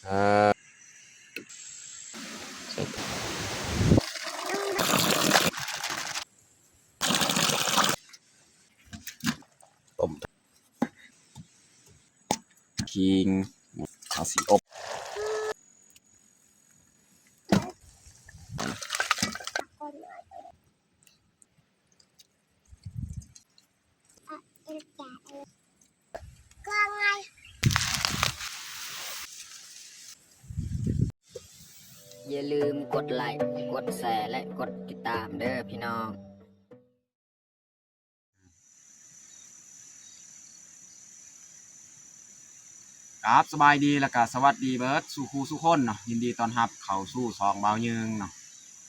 ອ່າ ຕົ້ມ ຂີງ ເອົາຊິອົບ. ຢ່າລືມກົດໄລ້ ກົດແຊ ແລະ ກົດຕິດຕາມເດີພີ່ນ້ອງ. ຄັບ ສະບາຍດີ ແລ້ວກະສະຫວັດດີເບິດສູ່ຄູ່ສູ່ຄົນເນາະ, ຍິນດີຕ້ອນຮັບເຂົ້າສູ່ຊ່ອງບ່າວຍືງເນາະ,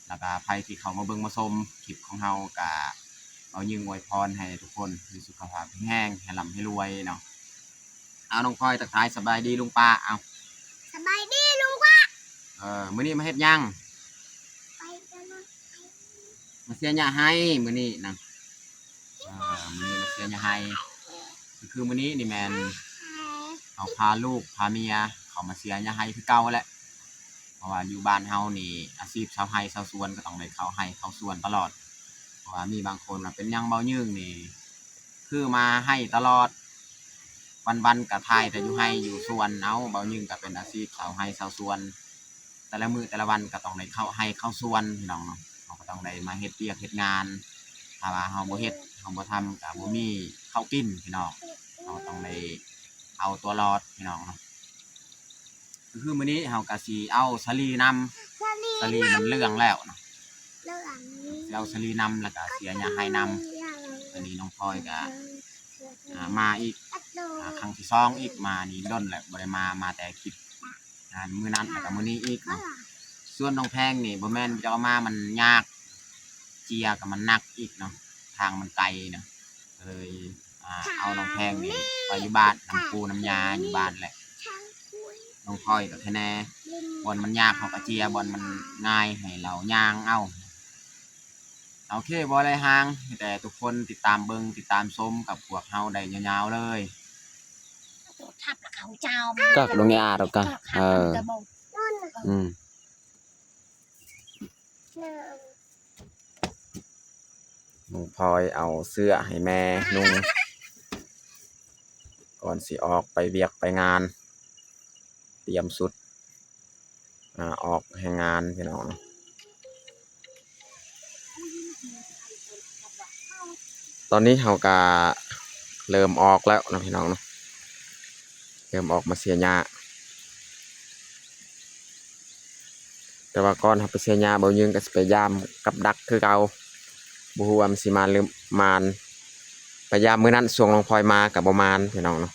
ແລ້ວກະໃຜທີ່ເຂົ້າມາເບິ່ງມາຊົມຄລິບຂອງເຮົາ ກະບ່າວຍືງອວຍພອນໃຫ້ທຸກຄົນມີສຸຂະພາບແຂງແຮງ ໃຫ້ລ່ຳໃຫ້ລວຍເນາະ. ເອົາ ນ້ອງພອຍ ທັກທາຍສະບາຍດີລຸງປ້າ. ເອົາ ສະບາຍດີລຸງປ້າ. ເອີ ມື້ນີ້ມາເຮັດຫຍັງ? ມາເສຍຫຍ້າໄຮ່ມື້ນີ້ນະ. ເອີ ມື້ນີ້ມາເສຍຫຍ້າໄຮ່. ຄືມື້ນີ້ນີ້ແມ່ນເຮົາພາລູກພາເມຍເຂົ້າມາເສຍຫຍ້າໄຮ່ຄືເກົ່າແຫຼະ, ເພາະວ່າຢູ່ບ້ານເຮົານີ້ ອາຊີບຊາວໄຮ່ຊາວສວນກໍຕ້ອງໄດ້ເຂົ້າໄຮ່ເຂົ້າສວນຕະຫຼອດ. ເພາະວ່າມີບາງຄົນວ່າ ເປັນຫຍັງບ່າວຍືງນີ້ ຄືມາໄຮ່ຕະຫຼອດ, ວັນໆກໍຖ່າຍແຕ່ຢູ່ໄຮ່ຢູ່ສວນ. ເອົາ ບ່າວຍືງກໍເປັນອາຊີບຊາວໄຮ່ຊາວສວນ, ແຕ່ລະມື້ແຕ່ລະວັນກໍຕ້ອງໄດ້ເຂົ້າໄຮ່ເຂົ້າສວນພີ່ນ້ອງເນາະ, ເຮົາກໍຕ້ອງໄດ້ມາເຮັດວຽກເຮັດງານ. ຖ້າວ່າເຮົາບໍ່ເຮັດ ເຮົາບໍ່ທຳ ກໍບໍ່ມີເຂົ້າກິນພີ່ນ້ອງ, ເຮົາຕ້ອງໄດ້ເອົາຕົວລອດພີ່ນ້ອງເນາະ. ຄືມື້ນີ້ເຮົາກະຊິເອົາສາລີນຳ, ສາລີມັນເຫຼືອງແລ້ວເນາະ, ເຫຼືອງ ຊິເອົາສາລີນຳ ແລ້ວກະເສຍຫຍ້າໄຮ່ນຳ. ອັນນີ້ນ້ອງພອຍກະ ອ່າ ມາອີກ ອ່າ ຄັ້ງທີສອງອີກ, ມານີ້ດົນແລ້ວບໍ່ໄດ້ມາ, ມາແຕ່ຄລິບງານມື້ນັ້ນ ແລ້ວກະມື້ນີ້ອີກເນາະ. ສ່ວນນ້ອງແພງນີ້ບໍ່ແມ່ນຈະເອົາມາ, ມັນຍາກ, ເຈຍກະມັນໜັກອີກເນາະ, ທາງມັນໄກນະ, ກໍເລີຍ ອ່າ ເອົານ້ອງແພງນີ້ໄປຢູ່ບ້ານນຳປູ່ນຳຍ່າຢູ່ບ້ານແຫຼະ. ນ້ອງພອຍກໍແຄ່ແນ່, ບ່ອນມັນຍາກເຮົາກໍເຈຍ, ບ່ອນມັນງ່າຍໃຫ້ລາວຍ່າງເອົາ. ໂອເຄ ບໍ່ໄດ້ຫ່າງ, ມີແຕ່ທຸກຄົນຕິດຕາມເບິ່ງຕິດຕາມຊົມກັບພວກເຮົາໄດ້ຍາວໆເລີຍ. ກັກລົງໃນອາດອກກະ ເອີ ອືມ. ນ້ອງພອຍເອົາເສື້ອໃຫ້ແມ່ນຸ່ງ ກ່ອນຊິອອກໄປວຽກໄປງານ, ຕຽມຊຸດ ອ່າ ອອກແຮງງານພີ່ນ້ອງ. ຕອນນີ້ເຮົາກະເລີ່ມອອກແລ້ວເນາະພີ່ນ້ອງເນາະ, ເລີ່ມອອກມາເສຍຫຍ້າ. ແຕ່ວ່າກ່ອນເຮົາໄປເສຍຫຍ້າ ບ່າວຍືງກໍຊິໄປຢາມກັບດັກຄືເກົ່າ, ບໍ່ຮູ້ວ່າມັນຊິມານຫຼືມານ. ໄປຢາມມື້ນັ້ນ ຊ່ວງນ້ອງພອຍມາກໍບໍ່ມານພີ່ນ້ອງເນາະ.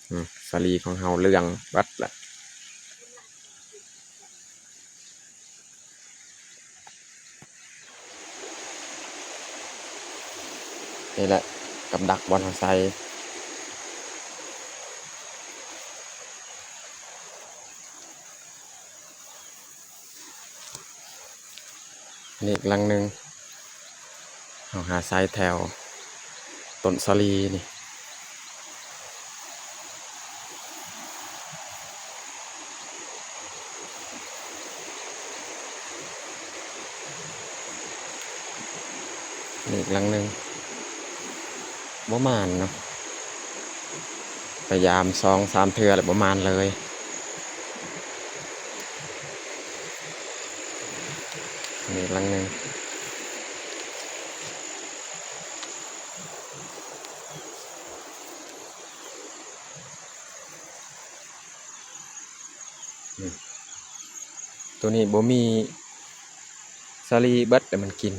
ອືມ ສາລີຂອງເຮົາເຫຼືອງເບິດລະ. ນີ້ແຫຼະ ກັບດັກບ່ອນເຮົາໃສ່. ນີ້ອີກຫຼັງໜຶ່ງ ເຮົາຫາໃສ່ແຖວຕົ້ນສາລີນີ້. ນີ້ອີກຫຼັງໜຶ່ງ ບໍ່ມານເນາະ, ພະຍາຍາມສອງສາມເທື່ອແລ້ວບໍ່ມານເລີຍ. ນີ້ອີກຫຼັງໜຶ່ງ. ອືມ ໂຕນີ້ບໍ່ມີສາລີເບິດ ແຕ່ມັນກິນ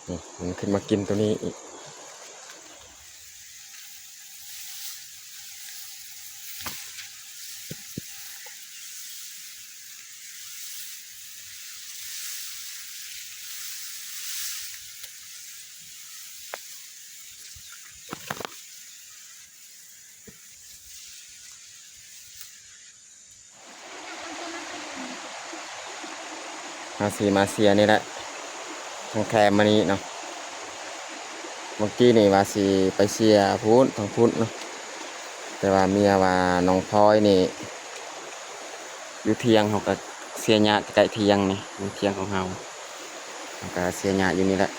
ນີ້ ມັນຂຶ້ນມາກິນໂຕນີ້ອີກ. ເຮົາຊິມາເສຍນີ້ແຫຼະ ທາງແຄມມານີ້ເນາະ. ເມື່ອກີ້ນີ້ວ່າຊິໄປເຊຍພຸ້ນ ທາງພຸ້ນເນາະ, ແຕ່ວ່າເມຍວ່ານ້ອງພອຍນີ້ຢູ່ຖຽງ ເຮົາກໍເຊຍຫຍ້າໃກ້ຖຽງນີ້ ຢູ່ຖຽງຂອງເຮົາ ເຮົາກໍເຊຍຫຍ້າຢູ່ນີ້ແຫຼະ.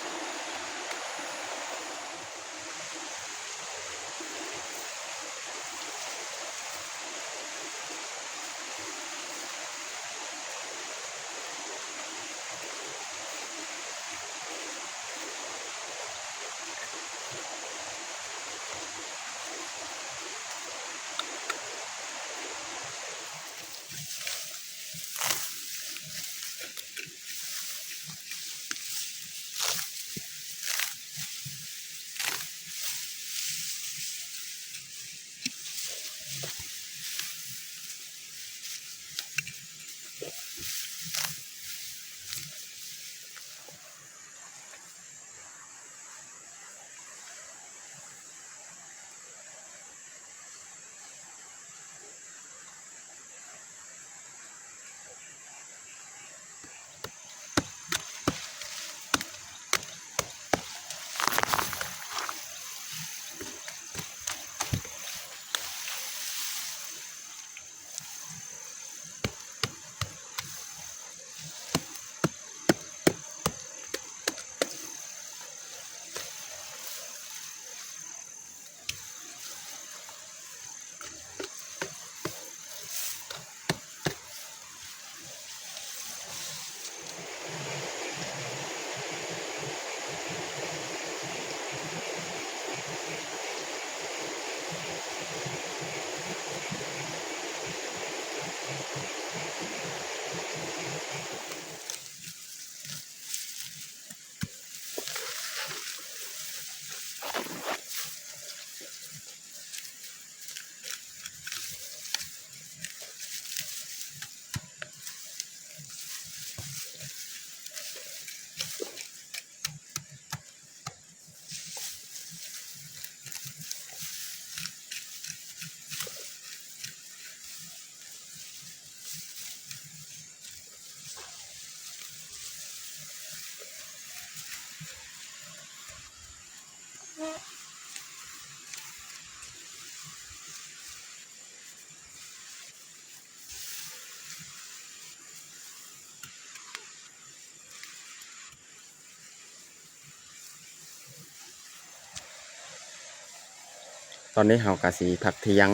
ຕອນນີ້ເຮົາກະຊິພັກທ່ຽງ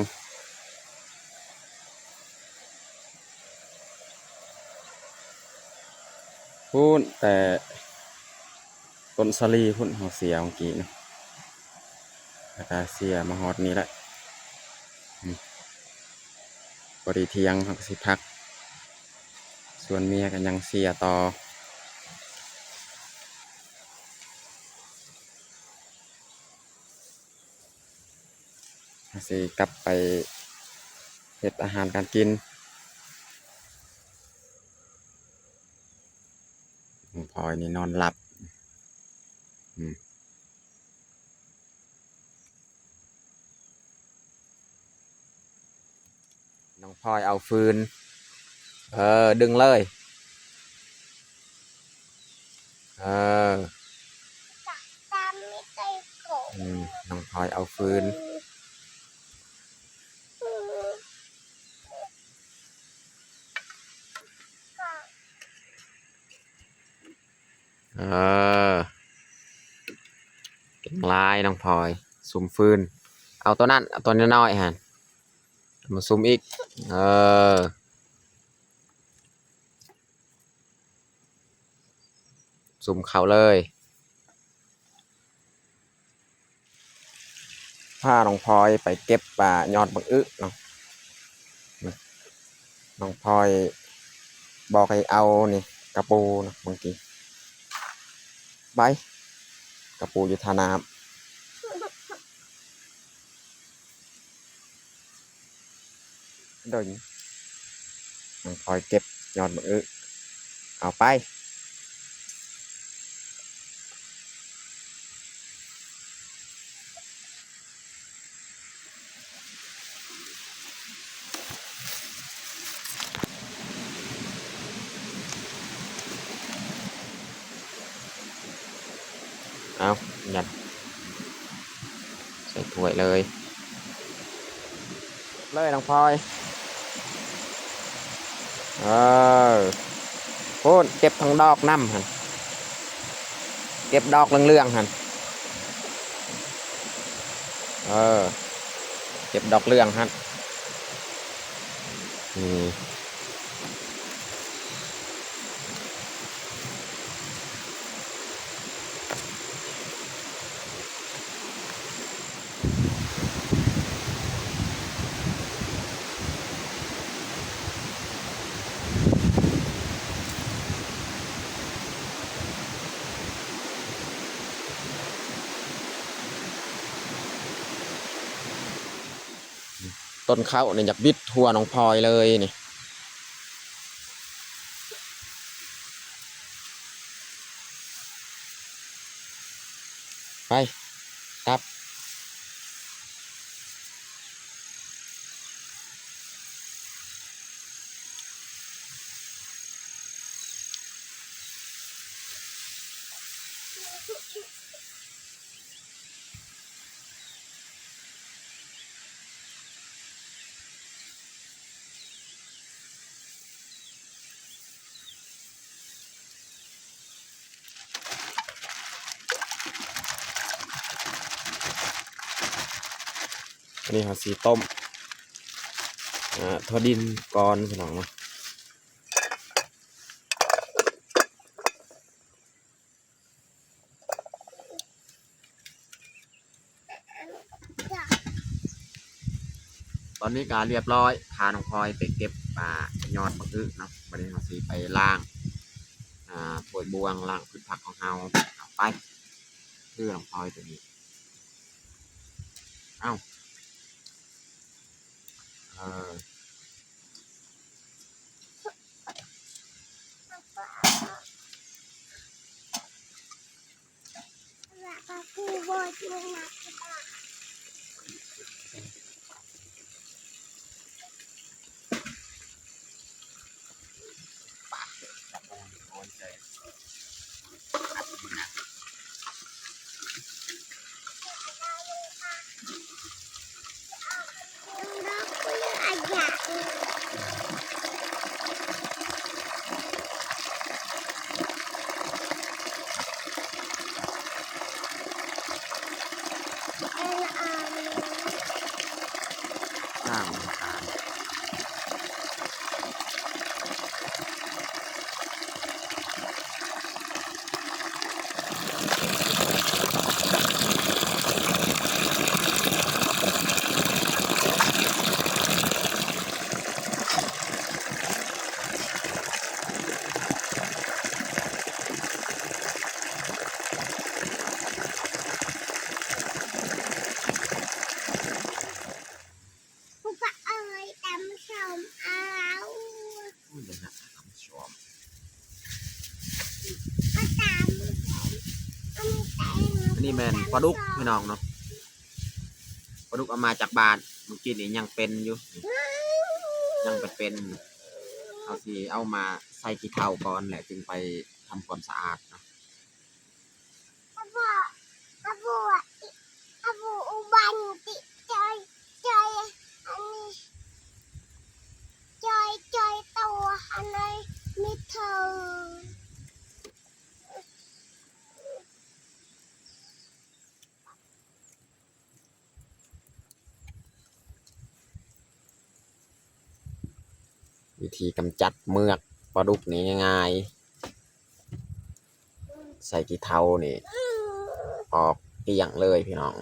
ພຸ້ນແຕ່ຕົ້ນສາລີພຸ້ນ ເຮົາເຊຍເມື່ອກີ້ນະ ແລ້ວກະເຊຍມາຮອດນີ້ແຫຼະ. ອືມ ພໍດີທ່ຽງເຮົາກະຊິພັກ ສ່ວນເມຍກະຍັງເຊຍຕໍ່. ເຮົາຊິກັບໄປເຮັດອາຫານການກິນ. ນ້ອງພອຍນີ້ນອນຫຼັບ. ອືມ. ນ້ອງພອຍເອົາຟືນ. ເອີ ດຶງເລີຍ. ເອີ ອືມ ນ້ອງພອຍເອົາຟືນ. ເອີ ເກັ່ງຫຼາຍນ້ອງພອຍ. ສຸມຟືນ ເອົາໂຕນັ້ນ ເອົາໂຕນ້ອຍໆຫັ້ນ ມາສຸມອີກ. ເອີ ສຸມເຂົ້າເລີຍ. ພານ້ອງພອຍໄປເກັບ ອາ ຍອດບັກອຶເນາະ. ນ້ອງພອຍບອກໃຫ້ເອົານີ້ ກະປູເນາະ ບາງທີ ໄປ ກະປູຢູ່ທ່ານ້ຳ. ດົນ ນ້ອງພອຍເກັບຍອດບັກອຶ ເອົາໄປ. ເອົາ ຍັດໃສ່ຖ້ວຍເລີຍ ເລີຍນ້ອງພອຍ. ເອີ ພຸ້ນ ເກັບທັງດອກນຳຫັ້ນ ເກັບດອກເຫຼືອງໆຫັ້ນ ເອີ ເກັບດອກເຫຼືອງຫັ້ນ ນີ້. ຕົ້ນເຂົ້ານີ້ຢາກບິດຫົວນ້ອງພອຍເລີຍນີ້. ໄປ ຕັບ. ອັນນີ້ເຮົາຊິຕົ້ມ ເອີ ຖົ່ວດິນກ່ອນ ພີ່ນ້ອງເນາະ. ຕອນນີ້ກະລຽບລ້ອຍ ພານ້ອງພອຍໄປເກັບ ອ່າ ຍອດບັກອຶເນາະ. ບັດນີ້ເຮົາຊິໄປລ້າງ ອ່າ ຖ້ວຍບ່ວງ ລ້າງພືດຜັກຂອງເຮົາ. ເອົາ ໄປ ຄືນ້ອງພອຍໂຕນີ້ ເອົ້າ ເອີ. ອັນນີ້ແມ່ນປາດຸກພີ່ນ້ອງເນາະ ປາດຸກເອົາມາຈາກບ້ານ ມື້ກີ້ນີ້ຍັງເປັນຢູ່ ຍັງເປັນໆ ເຮົາຊິເອົາມາໃສ່ຂີ້ເຖ້າກ່ອນ ແລ້ວຈຶ່ງໄປທຳຄວາມສະອາດເນາະ. ອາໂບ ອາໂບ ອາໂບ ອຸບັນຕິ ຈອຍ ຈອຍ ອັນນີ້ ຈອຍ ຈອຍໂຕ ອັນນີ້ ມິເທີ. ວິທີກຳຈັດເມືອກປາດຸກນີ້ງ່າຍໆ ໃສ່ຂີ້ເຖ້ານີ້ອອກກ້ຽງເລີຍພີ່ນ້ອງ.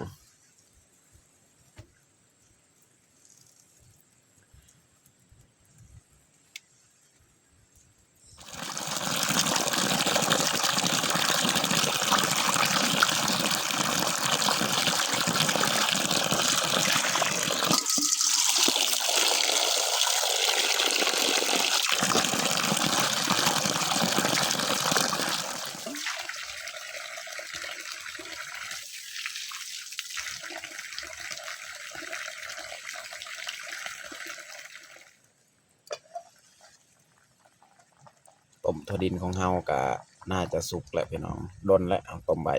ຕົ້ມຖົ່ວດິນຂອງເຮົາກະໜ້າຈະສຸກແລ້ວພີ່ນ້ອງ ດົນແລ້ວເຮົາຕົ້ມໄວ້.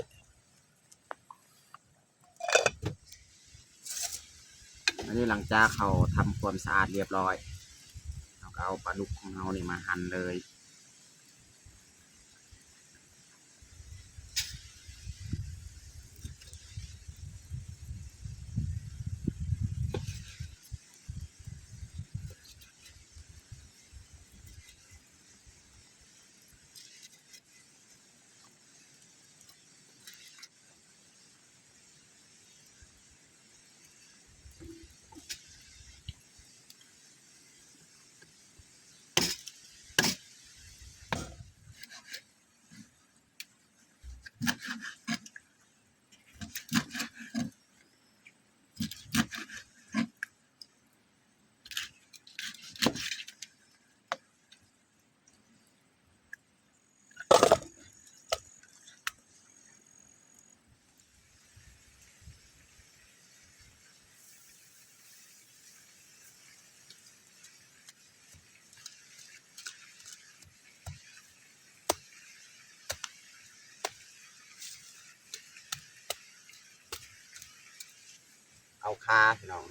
ອັນນີ້ຫຼັງຈາກເຮົາທຳຄວາມສະອາດລຽບລ້ອຍ ເຮົາກໍເອົາປາດຸກຂອງເຮົານີ້ມາຫັ່ນເລີຍ. ເອົາຂ່າພີ່ນ້ອງ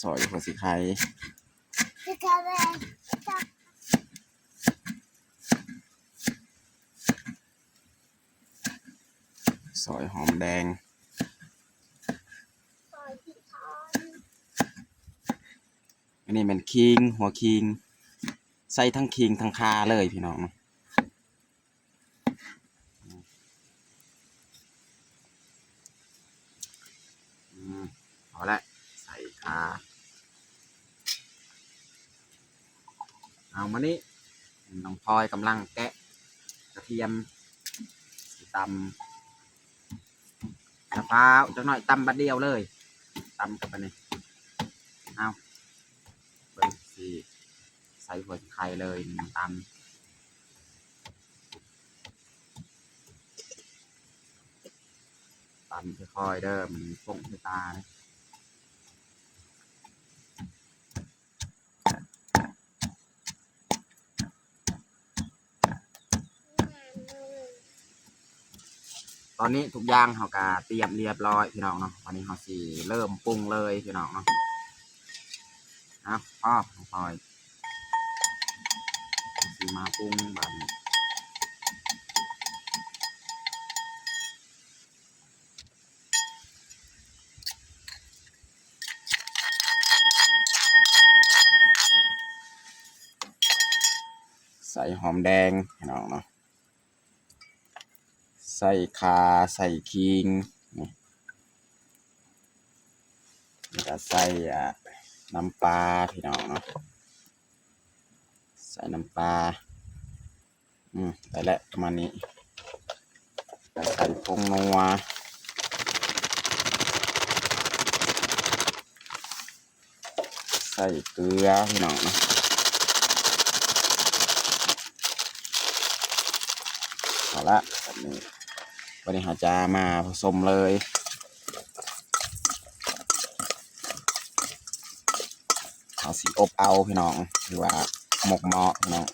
ຊອຍຫົວສີໄຄ ຊອຍຫອມແດງ ອັນນີ້ແມ່ນຂີງ ຫົວຂີງ ໃສ່ທັງຂີງທັງຂ່າເລີຍພີ່ນ້ອງ. ອືມ ເອົາລະ ໃສ່ຂ່າ ເອົາ ມານີ້ ນ້ອງພອຍກຳລັງແກະກະທຽມ ຊິຕຳ ສະພາວ ຈັກໜ້ອຍຕຳບາດດຽວເລີຍ ຕຳກັບອັນນີ້ ເອົາ ເບິ່ງຊິໃສ່ຫົວໄຄເລີຍ ຕຳ ຕຳຄ່ອຍໆເດີ ມັນຟົ້ງໃສ່ຕາເດ້. ຕອນນີ້ທຸກຢ່າງເຮົາກະຕຽມລຽບລ້ອຍພີ່ນ້ອງເນາະ ບາດນີ້ເຮົາຊິເລີ່ມປຸງເລີຍພີ່ນ້ອງເນາະ. ເອົາ ພໍ ພໍ ຊິມາປຸງບາດນີ້ ໃສ່ຫອມແດງພີ່ນ້ອງເນາະ ໃສ່ຂ່າ ໃສ່ຂີງ ນີ້ ແລ້ວກະໃສ່ ອ່າ ນ້ຳປາພີ່ນ້ອງເນາະ ໃສ່ນ້ຳປາ ອືມ ໄດ້ແລ້ວປະມານນີ້ ແລ້ວໃສ່ຜົງນົວ ໃສ່ເກືອພີ່ນ້ອງເນາະ ເອົາລະ ບາດນີ້ ບາດນີ້ເຮົາຈະມາຜະສົມເລີຍ ເຮົາຊິອົບເອົາພີ່ນ້ອງ ຫຼືວ່າໝົກໝໍ້ພີ່ນ້ອງ.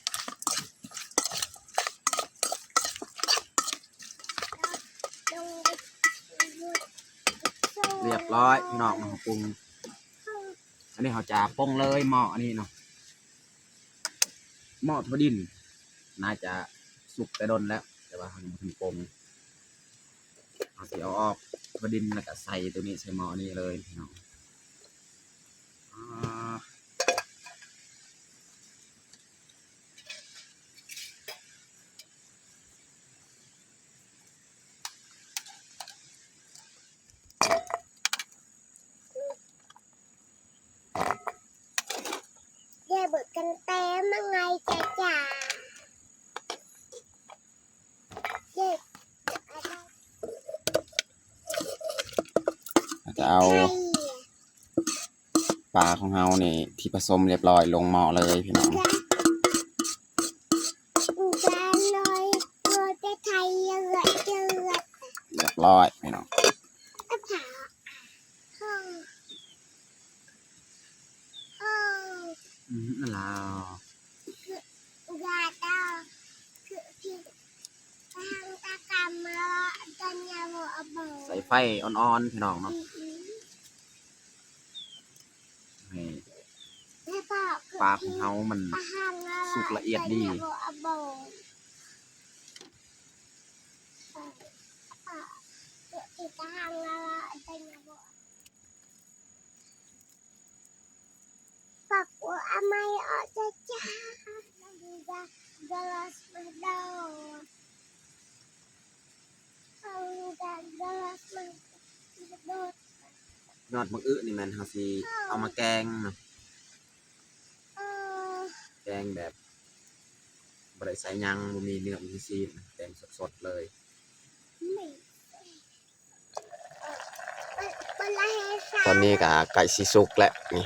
ລຽບລ້ອຍພີ່ນ້ອງເນາະ ປຸງ ອັນນີ້ເຮົາຈະປົງເລີຍໝໍ້ອັນນີ້ເນາະ ໝໍ້ຖົ່ວດິນ ໜ້າຈະສຸກແຕ່ດົນແລ້ວ ແຕ່ວ່າເຮົາຍັງບໍ່ທັນປົງ ເຮົາຊິເອົາອອກຖົ່ວດິນ ແລ້ວກະໃສ່ໂຕນີ້ໃສ່ໝໍ້ນີ້ເລີຍພີ່ນ້ອງ ອາ. ເບິ່ງກັນແຕ່ມາໄງ ຈ້າ ຈ້າ ເອົາ ປາຂອງເຮົານີ້ທີ່ປະສົມລຽບລ້ອຍລົງໝໍ້ເລີຍພີ່ນ້ອງ ລຽບລ້ອຍພີ່ນ້ອງ ອືມ ລາວ ໄຟອ່ອນໆ ພີ່ນ້ອງເນາະ ໃຫ້ປາຂອງເຮົາມັນສຸກລະອຽດດີ. ຍອດໝາກອຶນີ້ແມ່ນເຮົາຊິເອົາມາແກງເນາະ ແກງແບບບໍ່ໄດ້ໃສ່ຫຍັງ ບໍ່ມີເນື້ອ ບໍ່ມີຊີ້ນ ແກງສົດໆເລີຍ. ຕອນນີ້ກໍໃກ້ຊິສຸກແລ້ວນີ້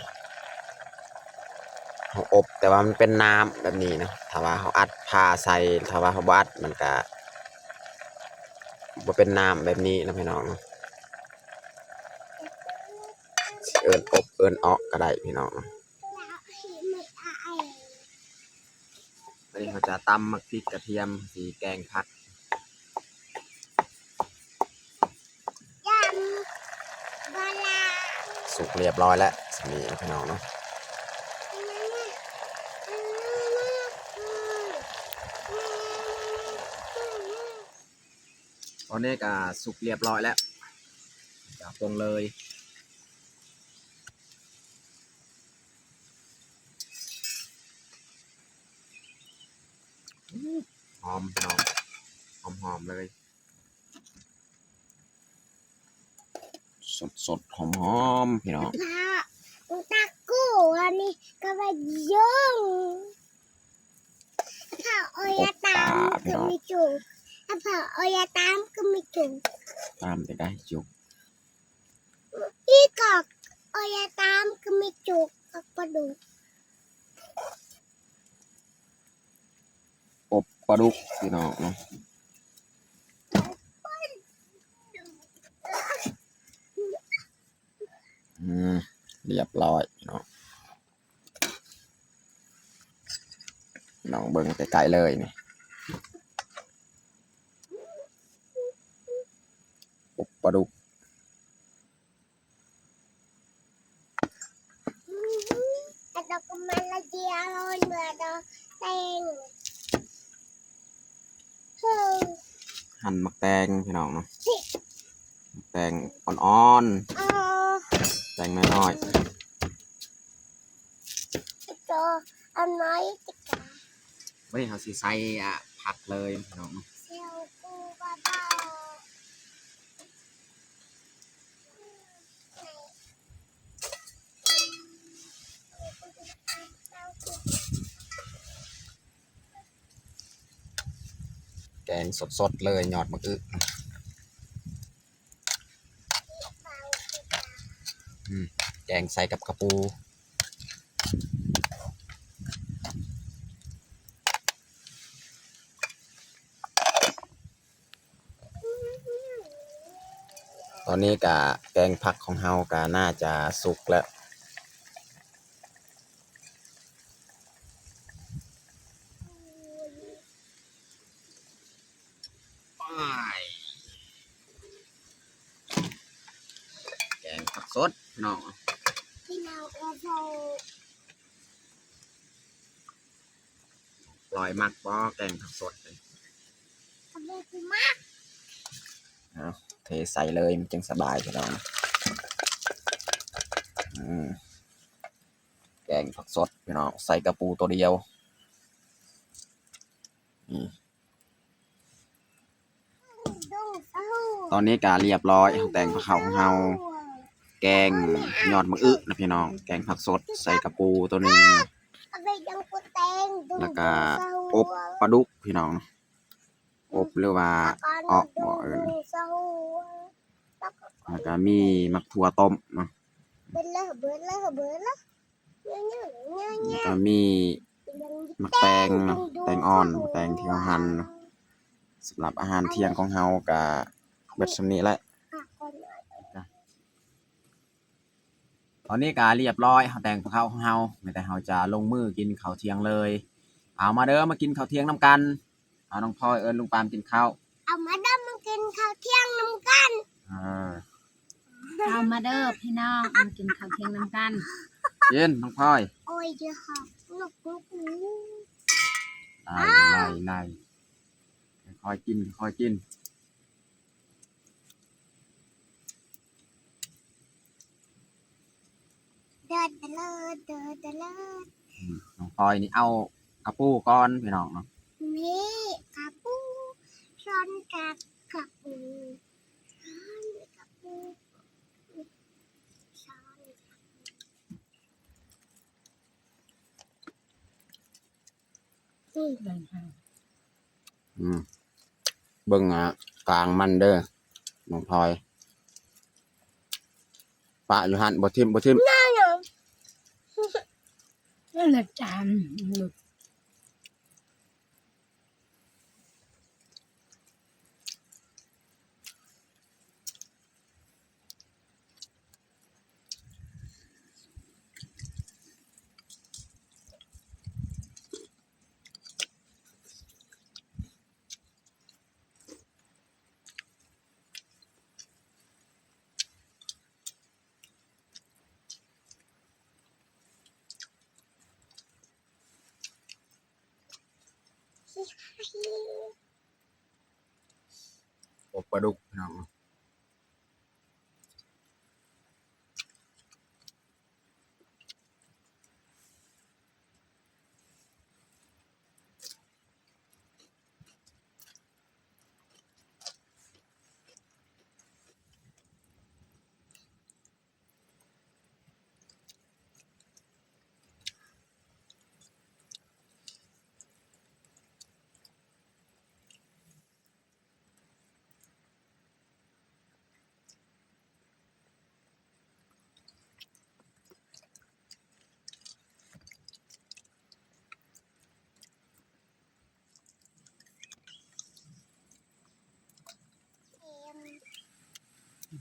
ເຮົາອົບ ແຕ່ວ່າມັນເປັນນ້ຳແບບນີ້ນະ ຖ້າວ່າເຮົາອັດຝາໃສ່ ຖ້າວ່າເຮົາບໍ່ອັດ ມັນກະບໍ່ເປັນນ້ຳແບບນີ້ນະ ພີ່ນ້ອງເນາະ ຊິເອີ້ນອົບເອີ້ນເອາະກໍໄດ້ ພີ່ນ້ອງ. ອັນນີ້ເຮົາຈະຕຳໝາກພິກກະທຽມ ຊິແກງຜັກ. ສຸກລຽບຮ້ອຍແລ້ວ ສ່ຳນີ້ເນາະ ພີ່ນ້ອງເນາະ. ຕອນນີ້ກໍສຸກລຽບຮ້ອຍແລ້ວ ຈະປົງເລີຍ. ຫອມ ພີ່ນ້ອງ ຫອມໆເລີຍ ສົດໆ ຫອມໆ ພີ່ນ້ອງ. ຕາກູອັນນີ້ກໍວ່າຍົງ ຖ້າໂອຍາຕາມກໍມີຈຸກ ຖ້າໂອຍາຕາມກໍມີຈຸກ ຕາມແຕ່ໄດ້ຈຸກ ອີກອກ ໂອຍາຕາມກໍມີຈຸກ ອອກປາດຸກ ອົບປາດຸກ ພີ່ນ້ອງເນາະ. ອືມ ລຽບຮ້ອຍເນາະ ນ້ອງເບິ່ງໃກ້ໆເລີຍນີ້ ອົບປາດຸກ. ອືມ ຫັ້ນໝາກແຕງ ພີ່ນ້ອງເນາະ ໝາກແຕງອ່ອນໆ ເອີ ແຕງນ້ອຍໆ ໂຕອັນນ້ອຍຕິກາ. ວັນນີ້ເຮົາຊິໃສ່ ອາ ຜັກເລີຍ ພີ່ນ້ອງເນາະ. ແກງສົດໆເລີຍ ຍອດໝາກອຶ ອືມ ແກງໃສ່ກັບກະປູ. ຕອນນີ້ກະແກງຜັກຂອງເຮົາກະໜ້າຈະສຸກແລ້ວ. ແກງຜັກສົດພີ່ນ້ອງ ພີ່ນ້ອງເອີຍ. ລອຍມັກບໍ່ແກງຜັກສົດນີ້? ກໍບໍ່ມັກ. ເອົາ ເທໃສ່ເລີຍ ມັນຈຶ່ງສະບາຍພີ່ນ້ອງ. ອືມ ແກງຜັກສົດພີ່ນ້ອງ ໃສ່ກະປູໂຕດຽວ. ອືມ ຕອນນີ້ກະລຽບຮ້ອຍ ແກງພາເຂົ້າຂອງເຮົາ ແກງຍອດໝາກອຶນະພີ່ນ້ອງ ແກງຜັກສົດໃສ່ກະປູໂຕໜຶ່ງ ແລ້ວກະອົບປາດຸກພີ່ນ້ອງ ອົບ ຫຼືວ່າເອາະບໍ່ເອີ້ນ ແລ້ວກະມີໝາກຖົ່ວຕົ້ມເນາະ. ແລ້ວກະມີໝາກແຕງເນາະ ແຕງອ່ອນ ແຕງທີ່ເຮົາຫັ່ນເນາະ. ສຳລັບອາຫານທ່ຽງຂອງເຮົາກະເບິດສ່ຳນີ້ແຫຼະ. ຕອນນີ້ກະລຽບຮ້ອຍ ເຮົາແຕ່ງພາເຂົ້າຂອງເຮົາ ແຕ່ເຮົາຈະລົງມືກິນເຂົ້າທ່ຽງເລີຍ. ເອົາມາເດີ ມາກິນເຂົ້າທ່ຽງນຳກັນ. ເອົາ ນ້ອງພອຍເອີ້ນລຸງປາມກິນເຂົ້າ. ເອົາມາເດີ ມາກິນເຂົ້າທ່ຽງນຳກັນ. ເອີ ເອົາມາເດີພີ່ນ້ອງ ມາກິນເຂົ້າທ່ຽງນຳກັນ. ກິນ ນ້ອງພອຍ. ໂອ້ຍ ເດີ ນກ ນກ ນກ. ໄລ່ ໄລ່ ໄລ່. ຄ່ອຍໆກິນ ຄ່ອຍໆກິນ. ເດີ ເດີ ເດີ ເດີ ເດີ. ອືມ ນ້ອງພອຍນີ້ເອົາກະປູກ່ອນພີ່ນ້ອງເນາະ. ນີ້ກະປູ ຊ້ອນກັບກະປູ ຊ້ອນກັບກະປູ ຊ້ອນກັບ ອືມ ເບິ່ງ ອ່າ ກາງມັນເດີ ນ້ອງພອຍ. ປະຢູ່ຫັ້ນ ບໍ່ຖິ້ມ ບໍ່ຖິ້ມ. ນັ້ນລະຈານ. ອົບປາດຸກພີ່ນ້ອງ.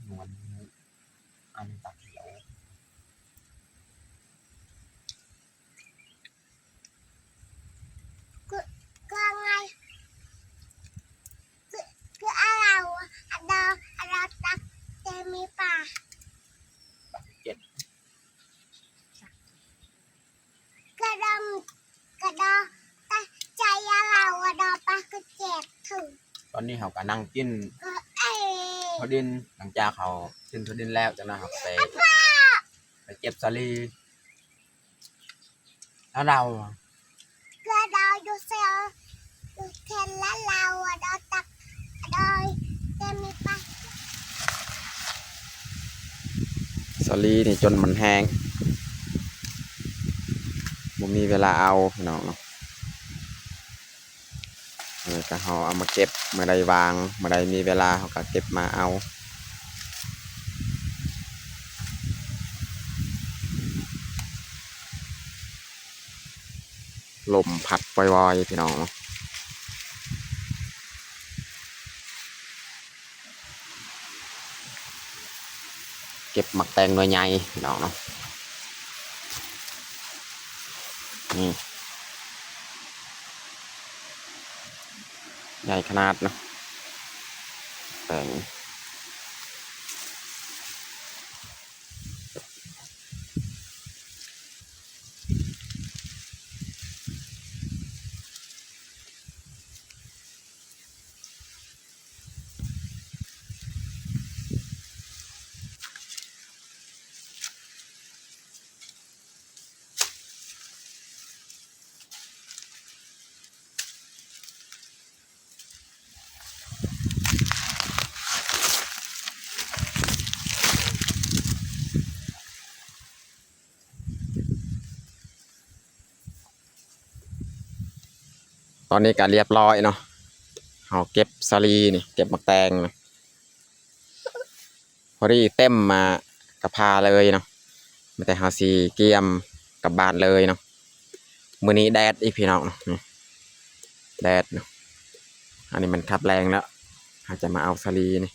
ນວນ ອັນຕາຂຽວ ຄື ຄືອາໄລ ຄື ຄືອາລາວ ອາດາ ອາດາຕັກແຕ່ມີປາ ປາເຈັດ ກະດຳ ກະດາ ຕະ ໃຈອາລາວ ອາດາ ປາກະເຈັດຖື. ຕອນນີ້ເຮົາກະນັ່ງກິນ ເອີ ເອີ ຖົ່ວດິນ ຫຼັງຈາກເຮົາກິນຖົ່ວດິນແລ້ວ ຈັ່ງນັ້ນເຮົາກະໄປ ອາ ໄປເກັບສາລີ. ລະລາວ ລະລາວຢູ່ເຊວ ຢູ່ແຄນລະລາວ ດອຕັກ ດອຍ ແຕ່ມີປາ ສາລີນີ້ຈົນມັນແຫ້ງ ບໍ່ມີເວລາເອົາ ພີ່ນ້ອງເນາະ. ອັນນີ້ກະເຮົາເອົາມາເກັບ ເມື່ອໃດວ່າງ ເມື່ອໃດມີເວລາເຮົາກະເກັບມາເອົາ. ລົມພັດວອຍໆ ພີ່ນ້ອງເນາະ. ເກັບໝາກແຕງໜ່ວຍໃຫຍ່ ພີ່ນ້ອງເນາະ. ນີ້ ໃຫຍ່ຂະໜາດເນາະ ແຕງ. ຕອນນີ້ກະລຽບລ້ອຍເນາະ ເຮົາເກັບສາລີນີ້ ເກັບໝາກແຕງນະ ພໍດີເຕັມມາກະພາເລີຍເນາະ ມີແຕ່ເຮົາຊິກຽມກັບບ້ານເລີຍເນາະ. ມື້ນີ້ແດດອີກ ພີ່ນ້ອງເນາະ ນີ້ ແດດເນາະ. ອັນນີ້ມັນຄັບແລງແລ້ວ ເຮົາຈະມາເອົາສາລີນີ້.